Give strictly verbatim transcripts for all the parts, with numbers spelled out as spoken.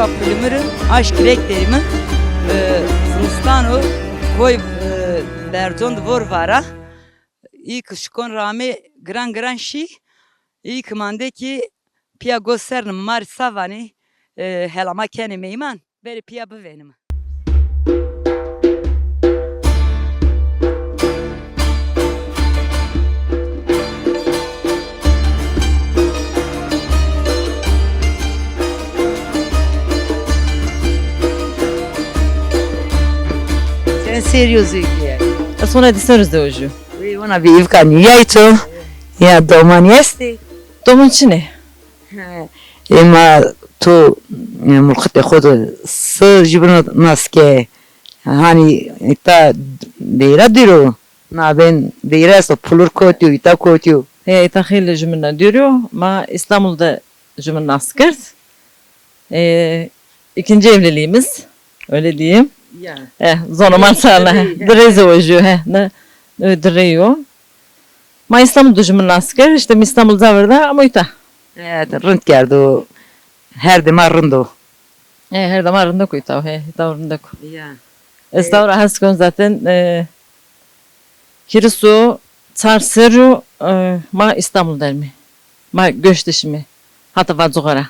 Pilimiri aşk rek derimi. E, zimistano koy, e, Bercon di vor vara. İyi ki şikon rame giran giran şi. İyi ki mande ki piya go serni mari savani, e, helama keni meyman. Beri piya bivenim. Sen seriyoz ya. Sonra di seruz de ucu. Wi, ona bi ivka nîyay to. Ya domanî estî? Doman çinê? He. Ema to, e, mulxitê xo de si jubîno nas ke, hanî îta deyra dîro, nabên deyra esto, Pulur kotî yo, îta kotî yo. He, îta xeylê jubîna dîro. Ma Îstanbul de jubîn nas kerd. E, ikinci evliliğimiz, öyle diyeyim. Ya. E, zono ma sana. Direy, he. Direy zewejîyo, he. Ne, e, direy yo. Ma Îstanbul de jubîn nas kerd, îşte mi Îstanbul ca verda, ama îta. Evet, rind kerdo. Her dema rind o. E, her dema rindek o îta, he, îta rindek o. Ya. Ez taw ra hes kon zaten, e, hîris û çar serrî yo, e, ma Îstanbul der îme. Ma göç de şîme. Hata Vacoxa ra.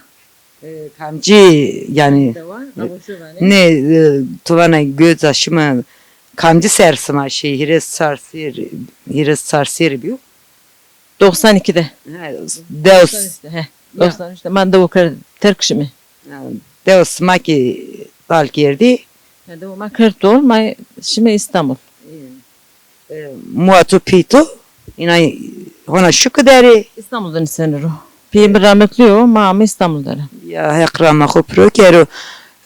E, kamcî, yanî, dewa, e, Abaşo vanê. Nê, e, tu vana göç a şîme, kamcî ser sima şî, hîris çar serrî, hîris çar serrî bîyo? Doksan iki de. He, dew. Doksan üç de, he. Ya. Doksan üç de. Ma dewo kerd, terk şîme. Ha, dewo sima kî tal kerdî. Ya, dewo ma kerd tol, ma şîme Îstanbul. E, mua to pî to, îna hona şuki der ê? Îstanbul de nîsenir o. Pîyê mi rahmetlî yo, ma ame Îstanbul der a. Ya, Heq rahma xo piro kero.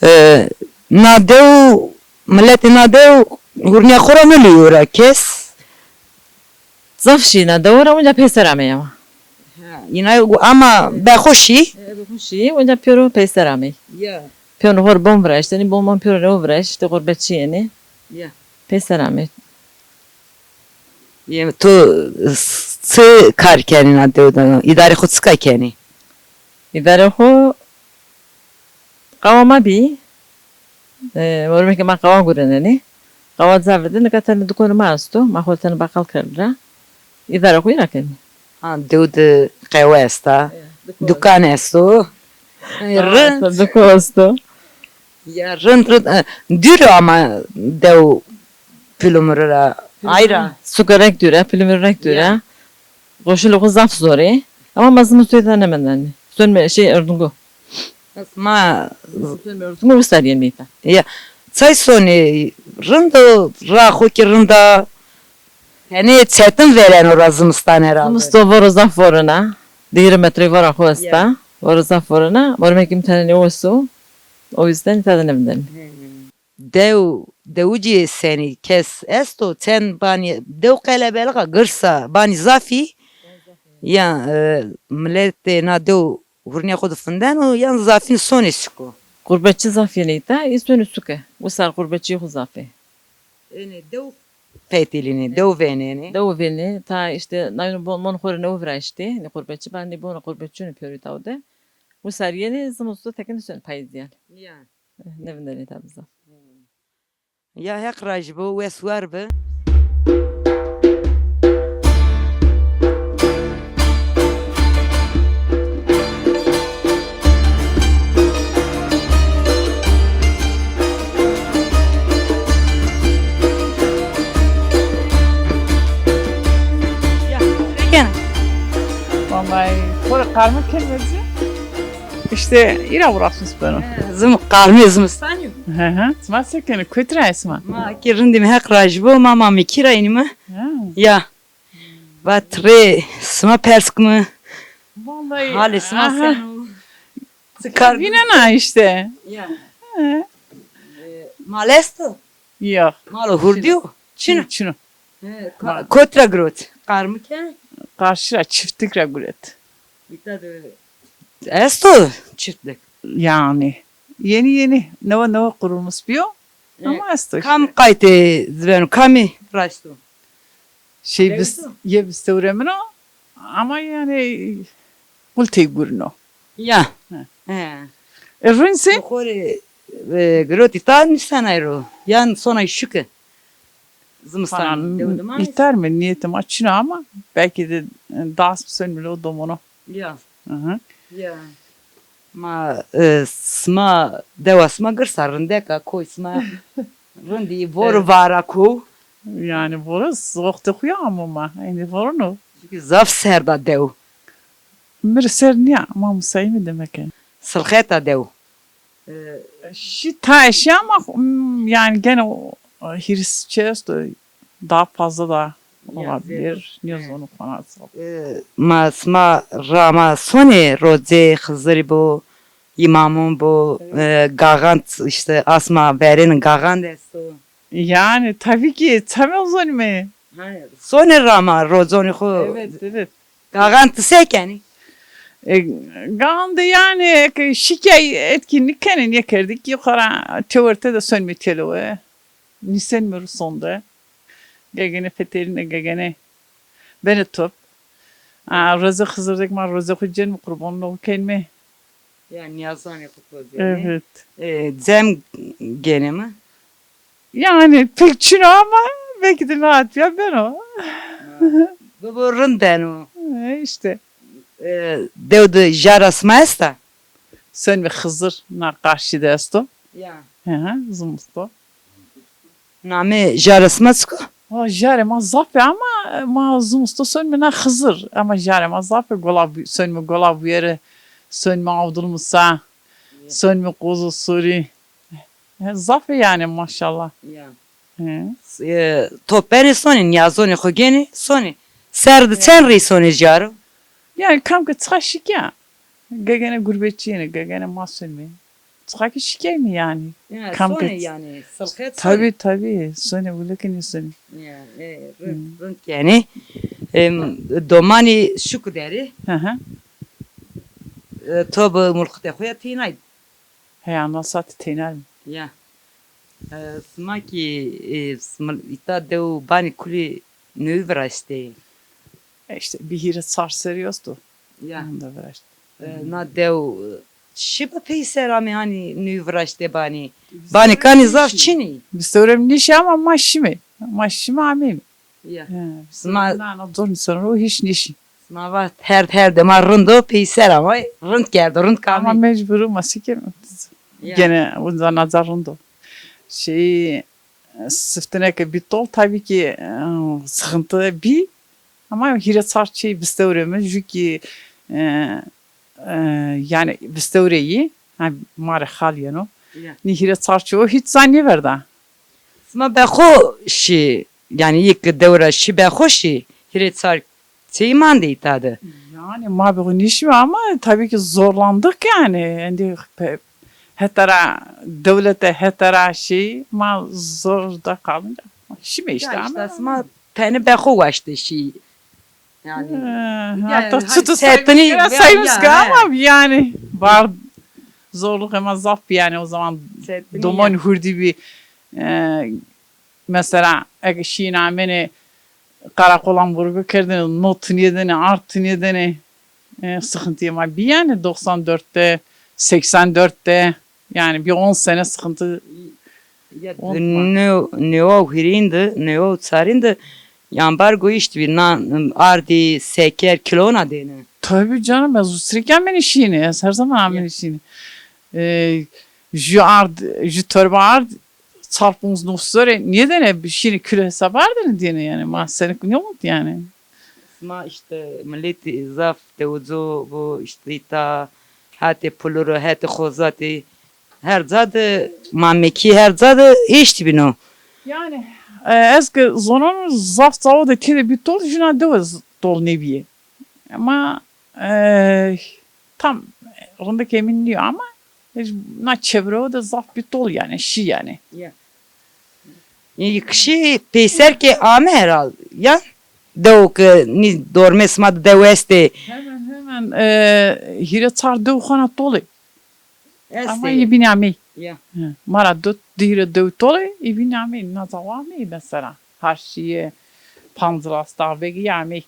E, na dew, miletê na dew hurnîya xo ra nêlîyo ra kes. Zaf şî na dew ra, unca peyser ameyê ma. Ha, îna ama be xo şî? E, be xo şî, unca pêro peyser amey. Ya. Pêro xo rê bon viraştêne, bon bon pêro rew viraştê, îşte xurbetçî yenê. Ya. Peyser amey. Yê to çi kar kenî na dew de? Îdarê xo çika kenî? Îdarê xo qawa ma bî. E, mormekê ma qawa gurenenê. Qawa ca vide, nika tenê dukonê ma esto. Ma xo tenê baqal kerd ra. Îdarê xo îra kenê. Ha, dew de qehwe esta. E, duko. Dukan esto. E, rind. Duko esto. Ya, rind, rind. E, dûr o ama dew Pilimuru ra. Ay ra. Suke rek dûr a, Pilimuru rek dûr a. Ya. Qoşulê xo zaf zor ê. Ama ma zimisto îta nêmendanê. Sonme şey Erdungu. Bes ma sonme Erdungu wisar yenme îta. Ya. Çay sonê rind o, ra xo kî rind a. Tenê çetin vêreno ra zimistan herhalde. Zimisto voro zaf vorena. Di hîrê metrey vora xo esta. Ya. Voro zaf vorena. Mormekê mi tenê nêweso. O yüzden îta de nêvindenê. He. Dew, dewicî senî kes esto? Çend banî dew qelebeliq a, girs a, banî zaf î? Ya, e, miletê na dew hurnîya xo de findeno yan zafîn sonê suko? Qurbetçî zaf yenê îta, î sonê suke. Wisar qurbetçîyê xo zaf ê. Ênê dew fetelînê, dew vênenê. Dew vênê, ta îşte nayno bon mon xo rê newe viraştê, nê qurbetçî, ba nê bon qurbetçî yenê pêro îta de. Wisar yenê, zimisto tekinê sonê payîz yanî. Ya. Nêvindenê îta bizaf. Ya Heq rajî bo, wes war bi. Ya, çekene. Vallahi, xora qarmî kelmesi. İşte îra uğraşmış beno. He, zim-, qarmî zimistan yo. Hı hı. Sima se kenê, kotî ra yê sima? Ma kî rindîme, Heq rajî bo, ma ma mekî ra înîme. Ha. Ya. Va ti rê sima pers kime. Vallahi, halê sima aha. Seno? Kar vînena işte. Ya. Hı. E, mal esto? Yok. Malo hurdî yo? Çin o? Çin o. He, ka-, kotî ra girot? Qarmike? Qarşî ra, çiftlik ra guret. Îta de esto çiftlik? Yani yeni yeni, newe newe kurulmuş bîyo. E, ama esto işte. Kam qaytê ci beno, kamî raşto? Şey, biz, ye bistewre min o, ama yani qultey gurno. Ya. He. He. E, rind se? Xo rê, e, girotî ta nîsenay ro. Yan sonay şuke. Zimistan dew de ma. Îtar mi, nîyetê ma çin o ama belkî de, e, das bi sonmî lo domono. Ya. Hı hı. Ya. Ma, e, sima, dewa sima girsa rindek a, koy sima rindî, voro vara ko. Yani voro wextê xo ya amo ma. Êndî voro no. Çünkü zaf serd a dew. Mi rê serd nîya, ma musayîm ê demek ke. Silxet a dew. E, şî tayê şî ama, m, yani gene o, e, hîris çi esto, daha fazla da olabilir. Nêzonu fena. E, ma sima ra ma sonê rocê Xizirî bo, îmamon bo, e, gaxan işte asma verên gaxan esto. Yani tabii ki, tabii zonîme. Ha, sonê ra ma roconî xo. Evet, evet. Gaxan ti se kenî? E, gaxan de yani eke şikay etkinlik kenê, nêkerdî kî xora tewerte de sonmê têlewe. Nîsenmê rusonde. Gegene feterîne, gegene benê top. A, rozê Xizir de kî ma rozê xo cenme, qurbonê xo kenme. Ya nîyazanê xo kozêne. Evet. E, cem gêne mi? Yani pek çin o ama belkî de na tîya beno. Ha, bibo rind beno. E, işte. E, dew de jara sima esta? Sonmê Xizir na qarşî de esto. Ya. Hı hı, zimusto. Namê jara sima çik o? Valla jarê ma zaf ê ama ma zimusto sonmê na Xizir. Ama jarê ma zaf ê, Gola Bu-, sonmê Gola Buyeri, sonmê Avdulmusa, sonmê Qozo Sorî. He, zaf ê yani maşallah. Ya. He. E, to benê sonê, nîyazonê xo gênê sonê. Ser de çend rey sonê jaro? Yani kam ke çiqa şikîya. Gegene gurbetçî yenê, gegene ma sonmê. Çiqa kî şikîyayme yani. Ya, kam ke sonê yani, silxet sonê. Tabii, tabii. Sonê, wile ke nêsonê. Ya, e, rind, rind kenê. Em, domanî şuku derê. Hı hı. E, to bi mulxitê xo ya tênay. Heya, na saate tênay mi. Ya. E, sima kî, e, sima îta dew banî kulî newî viraştê. E, işte bir hîrê çar serrî esto. Ya. Onda viraşt. E, na dew, e, şibi peyser amê hanî newî viraştê banî. Banî kanî zaf çin î. Bistewre mi nîşî ama ma şîme. Ma şîme ameyme. Ya. He, sima na, na zor nîseno ro hîç nîşî. Sima va her, her dema rind o, peyser ama rind kerdo, rind kamî. Ama mecbur o, ma sike. Ya. Gene unca naca rind o. Şey, siftineke bî tol, tabii ki, e, sıkıntı bî. Ama hîrê çar çî bistewre mi, jû kî, e, e, yani bistewre yî, ha, ma rê xal yeno. Ya. Nî hîrê çar çî o hîç zan nêverda. Sima be xo şî, yani yek dew ra şî be xo şî, hîrê çar çî mandî îta de. Yani ma be xo nêşîme ama tabii ki zorlandık yani. Endî pe-, hetara dewlete, hetara şey, ma zor da kalınca şîme işte. Ya işte ama sima tenê be xo waştê şî. Yani, ha, yani hatta hani çitu saymış, saymış ki ama yani var zorluk ama zaf yani o zaman domon hurdî bî, e, mesela eke şîyêne amêne karakolan vurgu kerdêne, not nêdêne, art nêdêne, e, sıkıntıya ma bî yani doksan dörtte, seksen dörtte. Yani bir on sene sıkıntı. Ya, ne, newa û hîrîn de, newa û çarîn de ambargo îştî bî, nan, ardî, seker, kilo ona dêne. Tabii canım, ez sürekli amêne şîyêne, ez her zaman amêne şîyêne. E, jü ard, jü torba ard, çar ponc nus zor ê, nêdêne, şîyêne kilo hesabı ardêne dêne yani, ma senik ne umut yani. Sima işte milletî zaf tewecco bo, işte îta hetê Puluro, hetê Xozatî, her ca de, Mamekî, her ca de îştî bîno. Yani, e, ez ke zoneno zaf cao de têde bî tol, jûna dewe z-, tol nêbîyê. Ama, e, tam rindek emîn nîyo ama na çevrewo de zaf bî tol yani, şî yani. Ya. Ê kişî peyser ke ame herhal ya. Dew ke nî dormê sima de dew estê. Hemen hemen, e, hîrê çar dew xona tolê. Ama ê bînî amey. Ya. He, ma ra do di hîrê dew tolê, ê bînî amey. Naza wa amey mesela. Harşîye, Pancras, Dağbegi ya amey.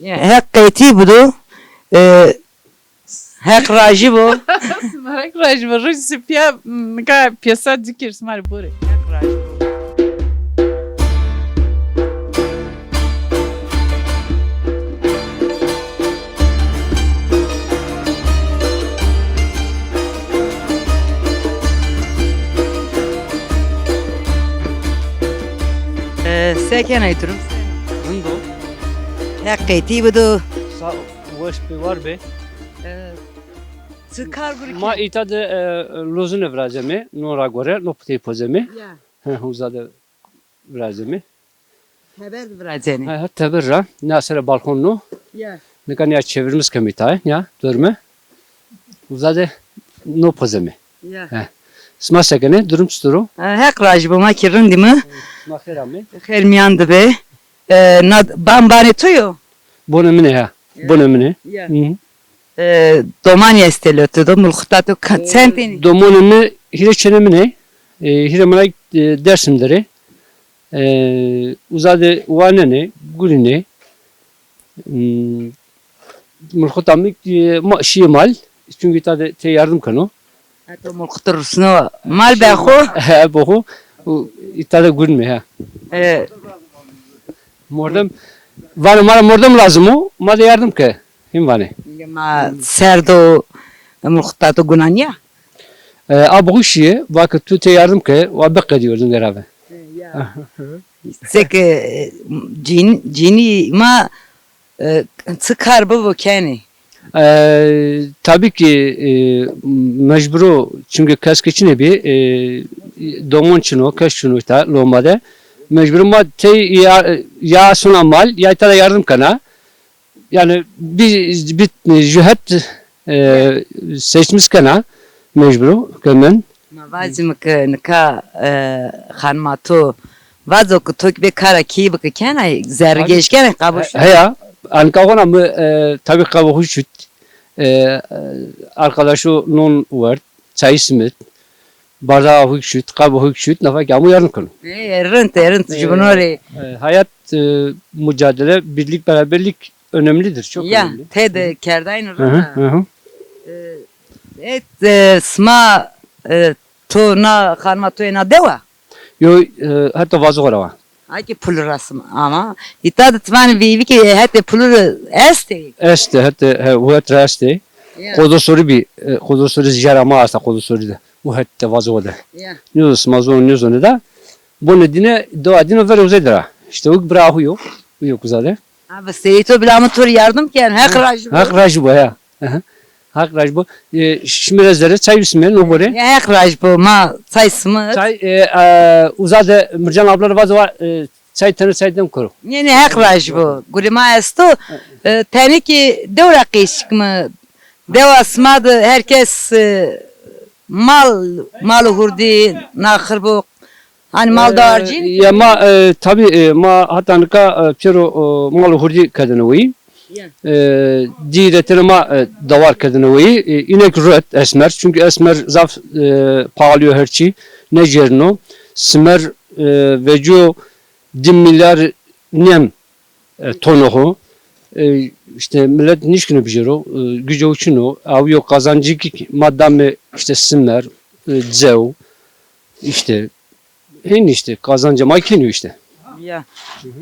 Ya, heq qetî bido. E, Heq rajî bo. Sima Heq rajî bo. Roj sipîya, m, nika piyasa dikir sima rê borê. Heq rajî bo. E, se kenay durum? Rind o. Heq qetî bido. Sa weş bê, war bê. E, çi kar gurî? Ma îta de, e, lozine virazemê, no ra gore, no putey pozemê. Ya. He, uza de virazemê. Teber de virazenê. Ha, ha, teber ra. Nîya sere balkon no. Ya. Nika nîya çevirmiş kemî tay, ya, dorme. Uza de no pozemê. Ya. He. Sima se kenê? Durum çitur o? E, Heq rajî bo, ma kî rind îme. Sima xêr amê. Xêr mîyan de be. E, na, ban banê to yo? Bonê min ê, ha. Ya. Bonê min ê. Ya. Hı hı. E, domanî estê lo to do, mulxita to ka-, e, çend tenî? Domonê mi hîrê çênê min ê. E, hîrê min ê, e, Dersim der ê. E, uza de wanenê, gurînê. Hmm, mulxita mi, e, ma-, şîyê mal. Çunkî îta de tey yardim keno. Heto mulxita rusno. Mal be xo? He, be xo. Û îta de gurînê, he. E. Mordem, vanê ma ra mordem lazim o, ma de yardim ke. Hîn vanê. Ma serd o, mulxita to guna nîya? E, a bi xo şîye, va ke tu tey yardim ke, wa biqedîyo lingera ve. E, ya. Seke, e, cîn-, cînî ma, e, çi kar bibo kenê. E, tabî kî, e, mecbur o, çimkî kes ke çinê bî, e, domon çin o, kes çin o îta loma de. Mecbur ma tey ya, ya sona mal, ya îta de yardim kena. Yanî bi, bi jühet, e, seçmiş kena mecbur o ke min. Ma vacîme ke nika, e, xanima to vazo ke to kî bê kara keyî bike, kena, zerrîgêj kena, qabo şut. Heya, anka hona mi, e, tabî qabo xo şut. E, e, arkadaşo non werd, çay simit. Bardaxa xo kî şut, qabo xo kî şut, nafa kî amo yardim keno. E, rind, e, rind, e, jubîno rê. E, hayat, e, mücadele, birlik, beraberlik önemlidir, çok önemli. Ya, tede kerdayn rind a. Hı hı, hı hı. E, et, e, sima, e, to na, xanima to ê na dew a? Yo, e, heta vazo xo ra wa. Ay kî pul ra sima, ama îta de ti vanê veyvî kî hetê pul ra estê? Estê, hetê, he, u het ra estê. Ya. Qodosorî bî, e, qodosorî jera ma esta qodosorî de. U het de vazo de. Ya. Nêzo sima zono nêzonê da. Bonê dîne, dewa dîne verê uzay de ra. Îşte u bira hu yo. U yo kuza de. Abi seyî to bila mi to rê yardim ken. Heq rajî bo. Heq rajî bo ya. Aha. Heq rajî bo. E, şîme ra zere çay bisîme, no gore. Ya, Heq rajî bo, ma çay sime. Çay, e, e, uza de Mircan abla ra vazo, e, çay tene çay dem koro. Nê, nê, Heq rajî bo. Gurê ma esto. E, tenê kî dew ra qeşik mi. Dewa sima de her kes, e, mal, mal û hurdî, naxir bo. Hanî mal dawar cîn? E, ya ma, e, tabî, e, ma heta nika, e, pêro, e, mal û hurdî kerdine weyî. Ya. E, dî de tene ma, e, dawar kerdine weyî. E, înek ruet esmer. Çunkî esmer zaf, e, pahalî yo her çî. Nêcêrino. Simer, e, vecîyo di milyar nem, e, tono ho. E, îşte milet nişkîno bijêro, e, gucê ho çin o. Awîyo qazancî kî ma dame îşte simer, e, cew, îşte hên îşte qazancê ma kenîyo îşte. Ya.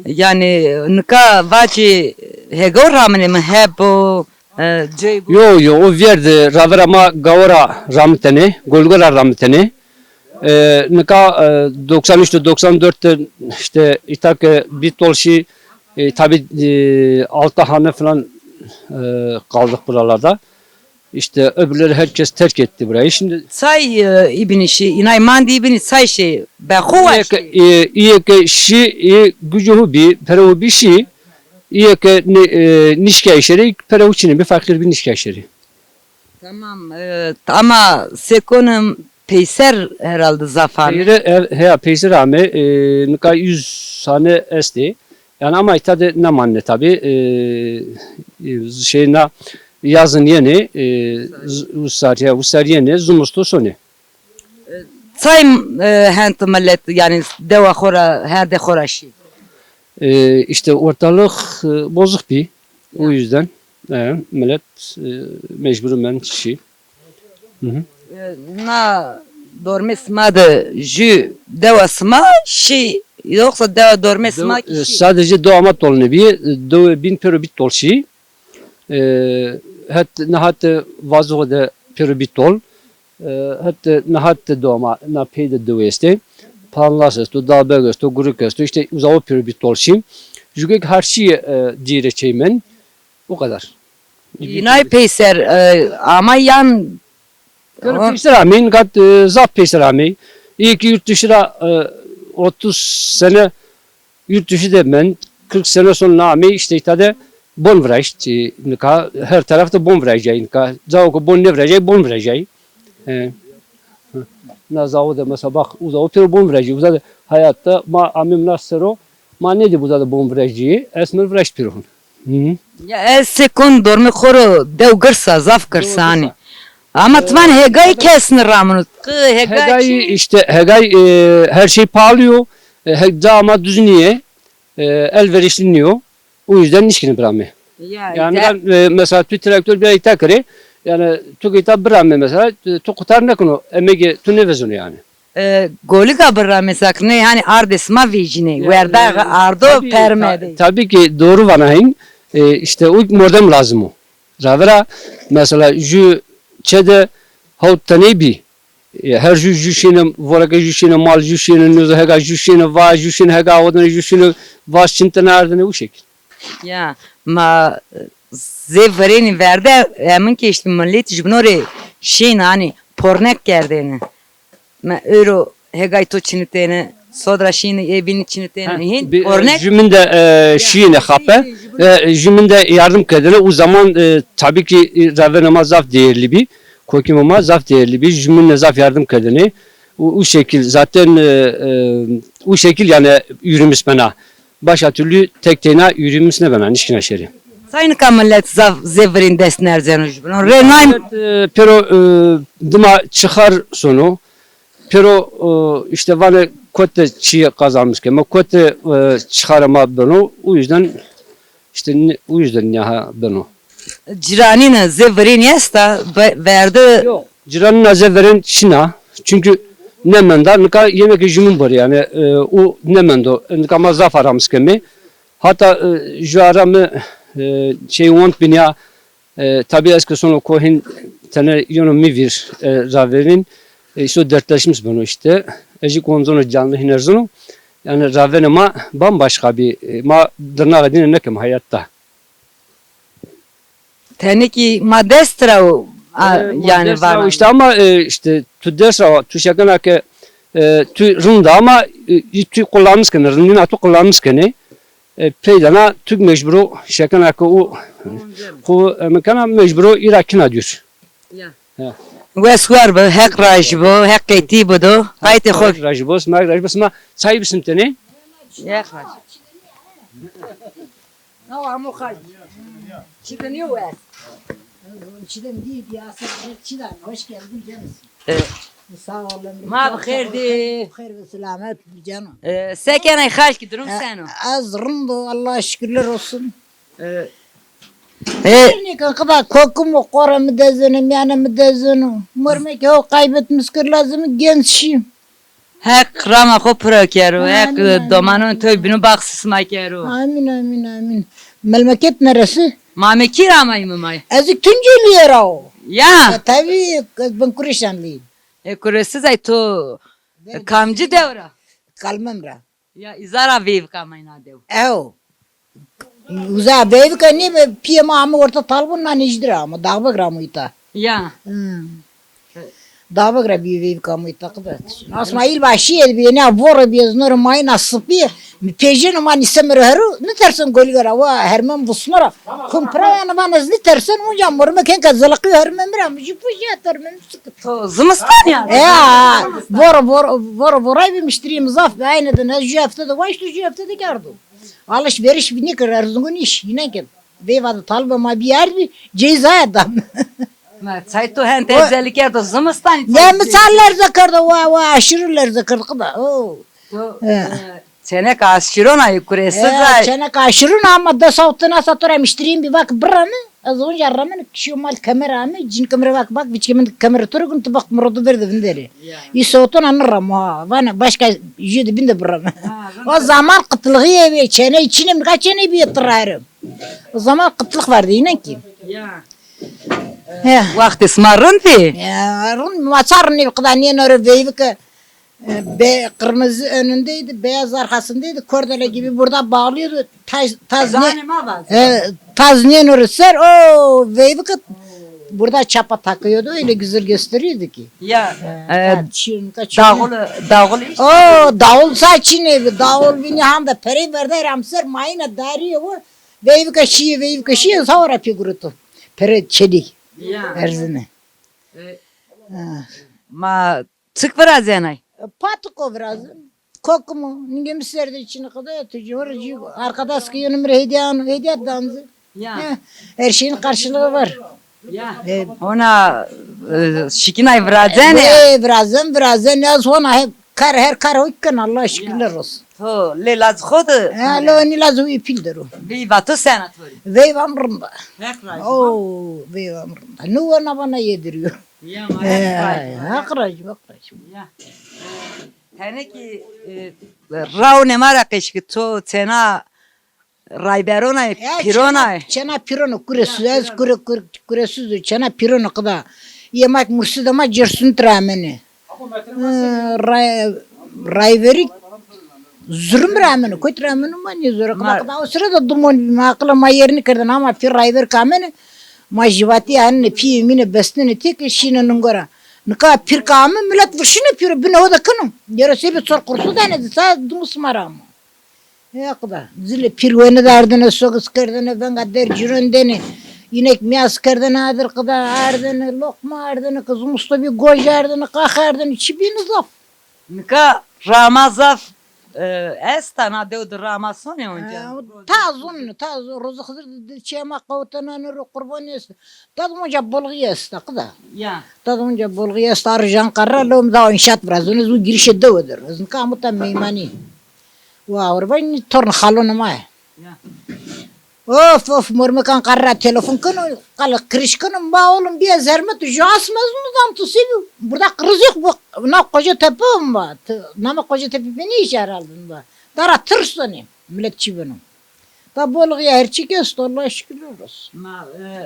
Yanî nika vacî hêgo ramine mi hebo, e, cey bo? Yo, yo, o vîyerde ravera ma gawe ra ramitenê, golgo ra ramitenê. E, nika, e, doksan üç de doksan dört de îşte îta ke bî tol şî, e, tabî, e, altı hane falan, e, kaldık buralarda. İşte öbürleri herkes terk etti burayı. Şimdi çay, e, îbinî şî, înay mandî îbinî çay şî, be xo wa şî. Îyê ke, e, îyê ke şî, e, gucê ho bî, pere ho bî şî. Îyê ke nê, e, nişkay şêrê, pere ho çinê bî, feqîr bî, nişkay şêrê. Tamam, e, ama sekonim peyser herhalde zaf ame. Peyre, e, heya, peyser ame, e, nika yüz hane estê. Yanî ama îta de nêmanenê tabî. E, e, şey na yazın yenê, e, z-, usar, ya, usar yenê, zumusto sonê. Çay, e, hend milet, yanî dewa xo ra, herdê xo ra şî? E, işte ortalık, e, bozuk bî. O yüzden. E, millet, e, mecbur mend şî. Hı hı. E, na dormê sima de jü dewa sima şî, yoksa dewa dormê sima kî şî? Sadece dewa ma tol nêbî, dewê bîn pêro bî tol şî. E, het, niha de vazoxê de pêro bî tol. E, het, niha de dewa ma na pey de dewe estê. Panlas esto, Dalbeg esto, Gurik esto. İşte uzawo pêro bî tol şî. Jügek her şey, e, dîre çeymen. O kadar. Înay peyser, e, ama yan. Kırk peyser amey, nika, e, zaf peyser amey. İyi ki yurt dışı ra, e, otuz sene yurt dışı de mend, kırk sene sonra amey, işte îta de bon viraşt, e, nika her tarafta bon virajay, nika cawo ke bon nêvirajay, bon virajay. E, na zawo de mesela bak, uzawo pêro bon virajay, uza de hayatta ma amem na sero, ma nêdî uza de bon virajay, ez mi viraşt pêro. Hı. Ya ez se kon dormê xo ro dew girsa, zaf girsa hanî. Ama ti van hegayî kes nêramino. Qi hegayî. Hegayî işte, hegay, e, her şey pahalı yo. E, he-, ca ma düz nîye. E, elverişli nîyo. O yüzden nişkîne birame. Ya, yani ben, e, mesela tu traktör bir ita kere. Yani tu ita birame mesela, e, tu qutar nêkeno. Emegê tu nêvezeno yani. E, goliga birra mesela nê, hani ardê sima vejînê, werda ardo permedê. Tabii ki doğru vana hin. E, işte o mordem lazım o. Ravera mesela jü çe de hawt teney bî. E, her jü jü şîne, voreke jü şîne, mal jü şîne, nuzehega jü şîne, va jü şîne, hega awadine jü şîne, va çin tene ardine, u şekil. Ya, ma zê verênî verde, emin ke işte millet jibno rê şîn, hani pornek kerdêne. Me ewro hegay to çinitêne, sodra şîne, ê bînî çinitêne. Hin pornek. Jü min de, e, şîne xape. E, jü min de yardım kerdêne. O zaman, e, tabii ki, e, ravena ma zaf değerli bî. Kokîma ma zaf değerli bî. Jü min de zaf yardım kerdêne. U, u şekil zaten, e, e, u şekil yani yürümüs bena. Başka türlü tek teyna yürümüs nêbena, nişkîna şêrê. Say nika millet zaf zê virên dest nerzeno jibino. Rê nayn. Millet, e, pêro, e, dima çixar sono. Pêro, e, işte vanê kote çî kazanmış ke. Ma kote, e, çixarê ma beno. O yüzden işte ne-, o yüzden niha beno. Ciranîne zê virênî esta, ve-, verdi. Yok. Ciranîna zê verên şina. Çünkü nêmenda, nika yeme ke jü min borî yani, e, u nêmendo. Nika ma zaf aramis keme. Hatta, e, jü ara mi, e, şey want bin ya, e, tabi ez ke sono ko hin tene yeno mi vîr, e, raverîn, e, îso dertleşmiş beno işte. Ez jî konzono canlı hin erzeno. Yani ravene ma bambaşka bir, e, ma dırnağı dine nekem hayatta. Tenê kî ma dest ra o, a, e, ma yani dest ra vana. İşte ama, e, işte tu dest ra, tu şekena ke, e, tu rind ama, e, tu kullanmış kene, rindina tu kullanmış kene. E, peydana tu mecburo şekena ke o, ku, e, mekana mecburo îra kina dür. Ya. Ya. Wes war bi, Heq rajî bo, Heq qeytî bido. Qaytê xo. Heq rajî bo, sima Heq rajî bo, sima çay bisim tenê. Heq rajî. Nawa hemû xal. Çi de niyo wes. Çi de niyo diye asıl, çi de, hoş geldin canım. E, sağ olun. Ma bi xêr dî. Xêr ve selamet canım. E, se kenay xalkî, durum seno? E, ez rind o, Allah'a şükürler olsun. E, e, nîkan qida kokim o, qore mi dezeno, miyane mi dezeno. Mormekê ho kaybetmiş kir, lazim genç şî. Heq rama xo piro kero, Heq domanon toy bîno baxsî sima kero. Amîn, amîn, amîn. Memleket neresi? Ma me kî ramayî mi may? Ez Tunceliye ra o. Ya. E, tabii, ez ben Kureşanlıyım. E, Kureşsizay to kamcî dew ra? Kalmem ra. Ya, îza ra veyvika mayna dew. Ew. Uza veyvika nî be, piyê ma ame orta Talbun, na nêjdî ra amo, Dağbek ra amo îta. Ya. Hmm. Dağbek ra bîyo veyvika amo îta qide. Asma îl başîye bîye, ne vore bîye, znore mayna sipîye. Mi pejeno ma nîseme ro heru, niterseno goliga ra, wa hermem vusno ra. Kum pira yani van ez niterseno, onca morme kenka zelaqîyo hermem ra, mi jü puş ya termem. To zimistan ya. Ya, voro, voro, voro, voray bi miştirî mi zaf bi, aynı de ne, jü hefte de waşto, jü hefte de kerdo. Alışveriş bi nîkir, Erzingun iş, yine ki. Veyva de talbe ma bi erd bi, ceyzaya dam. Ma çay to hen tezeli kerdo, zimistan. Ya mi çay lerze kerdo, wa, wa, aşırı lerze kerdo, qida. Oo. To, e, Çenek aşîrona yê Kurêsû de. Çenek aşîrona ama des hewtin asa to ra miştirîn bî vak bireme. Ez onca remene kişîyo mal kemer ame, cin kemer vak bak, viçke min kemer to ra gun tu bak miro do verde vinderê. Î sewtona niremo ha. Vana başka jû de bîn de bireme. O zaman qıtlığî eve çeney çinê mi ka çeney bîye tirarım. O zaman qıtlıq vardı inan ki. Ya. He. Waxtê sima rind bî? Ya, rind, ma ça rind nêbi, qida nêno rê veyvike, e, be-, kırmızı önündeydi, beyaz arkasındaydı. Kordele gibi burada bağlıyordu. Taz, taz ne, e, taz nêno rê ser, o veyvike burada çapa takıyordu, öyle güzel gösteriyordu ki. Ya, e, dağıl, dağıl işte. O, dağıl ça çinê bi, dağıl bînî ham da perey verday ram ser, mayina darîye o, veyvike şîye, veyvike şîye, sawara pê gureto. Pere çelî. Ya. Erzine. E, ha. Ma çik virazenay? E, patiko virazin. Kokimo, ningê mi ser de çin qida ya, tu cihor cî arkadaş ki yönüm re hediye an, hediye danzi. Ya. He, her şeyin karşılığı var. Ya. E, ona, e, şikinay virazenê ya. E, virazen, virazen yaz hona hep kar, her kar hoy ken, Allah şükürler olsun. To lê laz xo de. Ha, lo ni laz wi pîl dero. Veyva to sena to rê? Veyva mi rinda. Heq razî. Oo, veyva mi rinda. Nu wana bana yediriyor. Ya ma Heq razî. Heq razî, Heq razî. Ya. Tenê ki, e, rawnê ma ra qeşki to çena rayberonay, pîronay. Çena pîrono, kuresuz, ez kure, kure, kuresuz, çena pîrono qida. Yemek mursu de ma cersun tira amene. E, ray-, rayveri zurim ra ameno, kotî ra ameno ma nêzora. Qida, qida o sire de dumon bî, ma aqila ma yerini kerdene ama pîr rayver ke amene, ma jîvatî anine, pîyê mîne bestine têke şîne ningora. Nika pîr ke ame, milet vişine pîro, bine ho de keno. Gero sêbê çor qursu dane, di sa dumu sima ra amo. Ya qida, zilê pîr wenî de ardene, sogis kerdene, venga der cîron dene, înek mîyas kerdene, adir qida ardene, loqma ardene, qizim usto bî goj ardene, qax ardene, çi bîne zaf. Nika rama zaf, e, esta, na dew de rama sonê onca? E, ta zon, ta zon, rozi Xizir de, de çema qewtena nêro, qurbanî esta. Ta de onca bolxî esta, qida. Ya. Ta de onca bolxî esta, arjan qarra, lom da înşaat virazon, ez o girişê dewe der. Ez nika amo ta meymanî. Wa, orbanî torn xalonê ma yê. Ya. Of, of, mormekan qarra telefon keno, qala kiriş keno, ma oğlum bîye zermet, ju asma ez nidam, tu se bî? Burada kriz yok, bu, na Kocatepe mi va? Nama Kocatepe beni iş herhalde mi va? Dara tırsoni, millet çi beno. Da bolğu ya her çi kes, Allah şükürler olsun. Ma, e,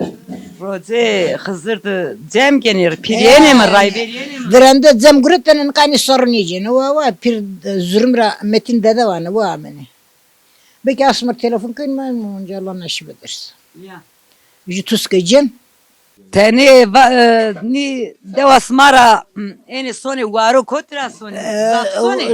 rocê Xizir de cem kenî, pîryenê mi, rayberîyenê mi? Virende cem guretene, nika nî sorun nêcenê. Wa, wa, pîr, e, Zurmî ra Metin dede vanê, wa amenê. Belki asmir telefon kenî, ma onca Allah nasip ederse. Ya. Ju tuske cem. Tenê va-, e, nî dewa sima ra, m, ênê sonê waro kotî ra sonê? E, zaf sonê?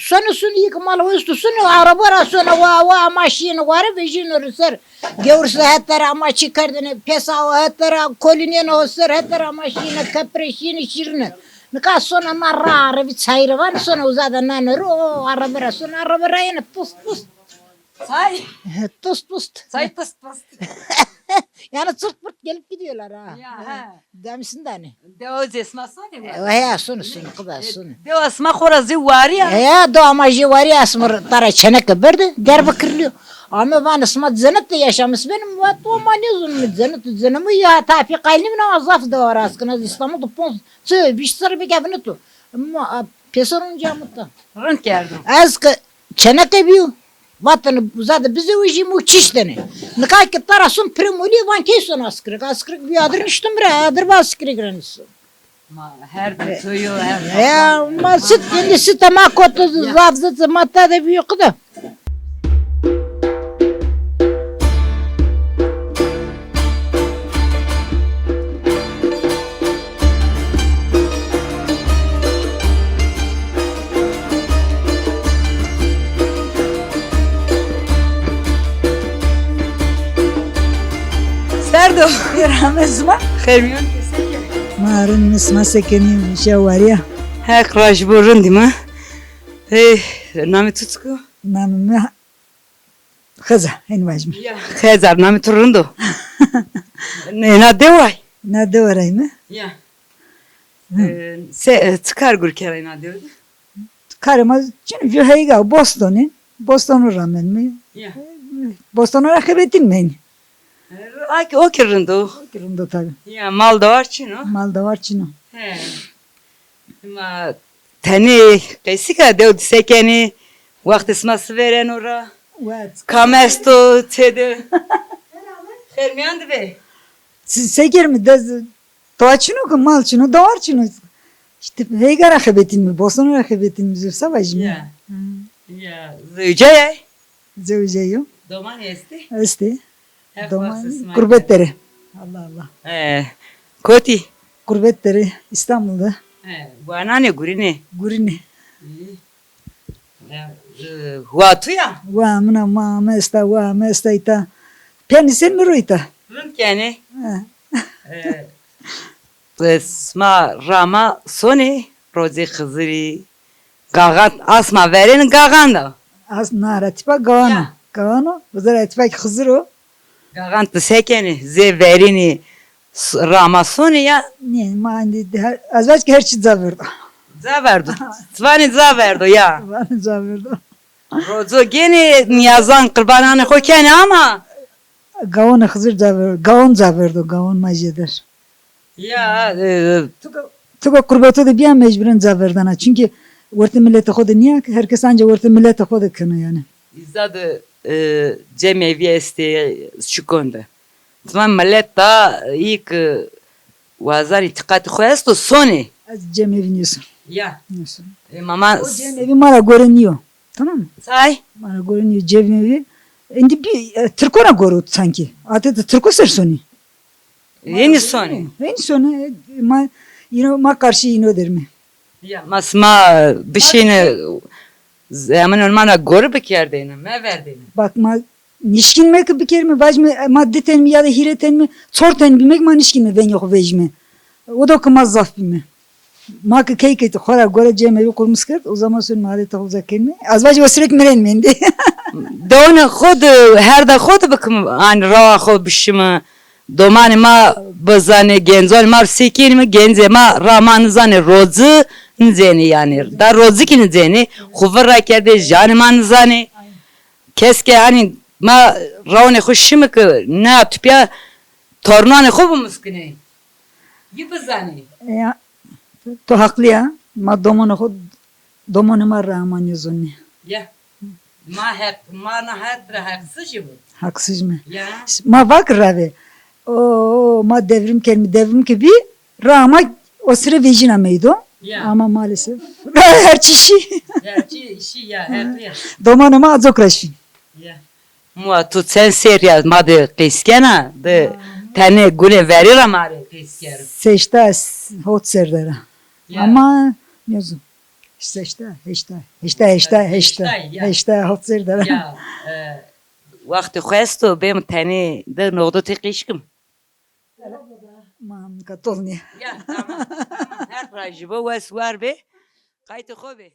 Sonê, sonê, yek mala esto sonê, araba ra sonê, wa, wa, ama şîyêne ware vejîyêne ro ser. Gewrisa hete ra ama çi kerdêne, pêsa o hete ra kolînêne o ser, hete ra ama şîyêne kepre, şîyêne şîrîne. Nika sona ma ra arabî çayîre vanê, sona uza de nanê ro, o araba ra sona, araba ra yenê pust pust. Çay? Tıst pıst. Çay tıst pıst. Yani çırt pırt gelip gidiyorlar ha. Ya, he. Demişsin de hani. Dewa cesma soni var. E, he, suni, suni, qida suni. Dewa sima xora zî wariya. E, ya, do ama jê wariya sima tara çeneke berdi, Diyarbakırlı. Ama vanê sima cennet de yaşamış benim, vat o ma ne zulmü cennet, cennet ya, ta fi qaylim ne zaf de var askına, İstanbul'da pon, çi, vîşt serre bikevine tu. Ama, a, pêser onca mı ta. Rind kerdo. Ez ke çeneke bîyo, vatene uza de bizewejîme û kiştene. Nika ke tara sun pirê molîye van key son askirik. Askirik bîyo adir niştim ra, adir va askirik ra niştim. Ma her de toyo, her. Ya, ma sit, indi site ma koto zaf zit, ma ta de bîyo qida. Serdo. Rame zima. Xêr mîyon ke se kenî? Ma rind, sima se kenî? Şew wariya. Heq rajî bo, rindî ma. Hey, namê tu çik o? Namê mi Xeza, hên vajîme. Ya, Xeza, namê tu rind o. Nê, na dewa yî? Na dewa ra yîme. Ya. Hı. E, se, e, çi kar gur keray na dewe de? Tarê ma çin, vîyo heyga, bostonî. Bostonû ramenîme. Ya. Bostonû ra xebetînmenî. A ki, o ki rind o. O ki rind o tabi. Ya, mal dewar çin o? Mal dewar çin o. He. Ma tenê qesî ke dew di se kenê, wextê sima si vêreno ra. Wet. Kam esto têde? Xêr mîyan de bê. Se, se kerîme, dez, dewa çin o ki, mal çin o, dewar çin o. Îşte heyga ra xebetînîme, bostonû ra xebetînîme, zî se vajîme. Ya. Hı. Ya, zewcay a? Zewcay yo. Domanî estê? Estê. Heq wextê sima kerdo. Doman, qurbet der ê. Allah Allah. E, kotî? Qurbet der ê, Îstanbul de. E, wananê, gurînê? Gurînê. Îyî. E, e, wa tu ya? Wa min a, ma ame esta, wa ame esta îta. Pênî sêr mi ro îta. Rind kenê. Ha. E, e, sima rama sonê, rozê Xizirî, gaxan asma verêne, gaxan da. As, na ra tîpa gaxan o. Ya. Gaxan o, uza ra tîpa ki Xizir o. Gaxan ti se kenê? Zê verînî, s-, rama sonê ya? Nê, ma endî de her, ez vaj ki her çî ca verdo. Ca verdo. Ti vanê ca verdo ya. Vanê ca verdo. Rozo gênê, nîyazan, qirbananê xo kenê ama. Gawonê Xizir ca ver-, gawon ca verdo, gawon ma jêder. Ya, e, tu ke, tu ke qurbeto de bîya mecburen ca verdana. Çunkî wertê miletê xo de nîya ke, her kes anca wertê miletê xo de keno yanî. Îza de, e, cemevî estê şikon de. Ti van milet da, î ki wazan îtîqatê xo esto, sonê. Ez cemevî nêson. Ya. Nêson. E, mama. O cemevî ma ra gore nîyo. Tamam mı? Say. Ma ra gore nîyo cemevî. Endî bî, e, tirko ra gore o sankî. Ate de tirko ser sonî. Hênî sonê? Hênî sonê. Ma, îno, ma qarşî îno derîme. Ya, ma sima bişîne, zemin ma ra gore bikerdêne, meverdêne. Bak, ma nişkînme ki bikerîme, vajîme, ma di ten mi ya da hîrê ten mi, çor ten bîme ki ma nişkînme vengê xo vejîme. O da ki ma zaf bîme. Ma ki key key xo ra gore cemevî qurmîs kerd, o zaman sonîme adetê xo uza kenîme. Ez vajî o sirek mirenîme endî. Dewanê xo de, herdê xo de bikim, hanî rawa xo bişime. Domanê ma bizanê, gencanê ma rê se kenîme, gencê ma ra ma nizanê, rozi nizênê yanî. Da rozi ki nizênê, xo vir ra kerdê, janê ma nizanê. Kes ke hanî ma rawanê xo şime ki na tupya tornanê xo bimuskinê. Yi bizanê. Ya, to haqlî ya. Ma domanê xo, domanê ma ra ma nêzonê. Ya. Ma heq, ma na het ra heqsizîme. Heqsizîme. Ya. Ma vake ravê. O, ma devrim kerîme, devrim ke bî, ra ma o sire vejîna meydo. Ya. Ama maalesef her çî şî. Her çî şî ya, her çî. Domanê ma acok ra şî. Ya. Mua, tu çend serrî ya ma de qîs kena, de tenê gunê verî ra ma rê qîs kero. Seşta, hot serre der a. Ya. Ama nêzon. Seşta, heşta, heşta, heşta, heşta, heşta, ya. Heşta, hot serre der a. Ya, e, wextê xo esto, bêm tenê de noxdo tê qîs kim. Ma nika tol nîya. Ya, tamam, tamam. Heq razî bo, wes war bê. Qaytê xo bê.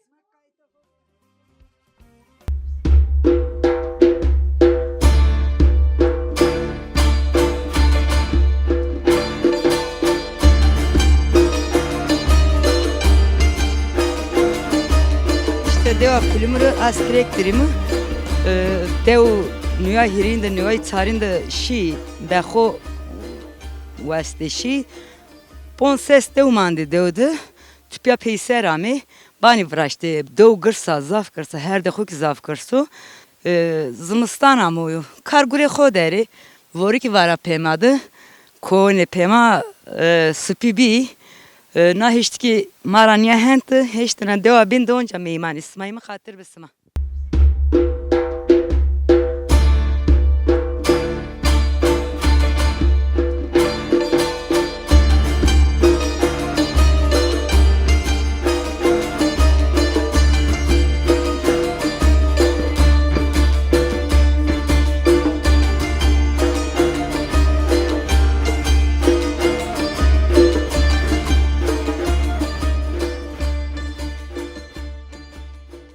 Îşte dewa Pilimuru, ez Krek dirîme. E, dew nuya hîrîn de, nuya çarîn de şî, be xo westê şî. Ponc ses dew mandê dew de, tupya peyser amê, banî viraştê, dew girs a, zaf girs a, herdê xo kî zaf girs o. E, zimistan amo yo. Kar gurê xo der ê, vorikî vara pê ma de, kowanê pê ma, e, sipî bî. E, na hişt kî ma ra nîya hend de, hêştêne dewa bîn de onca meymanî. Simayî mi xatir bi sima.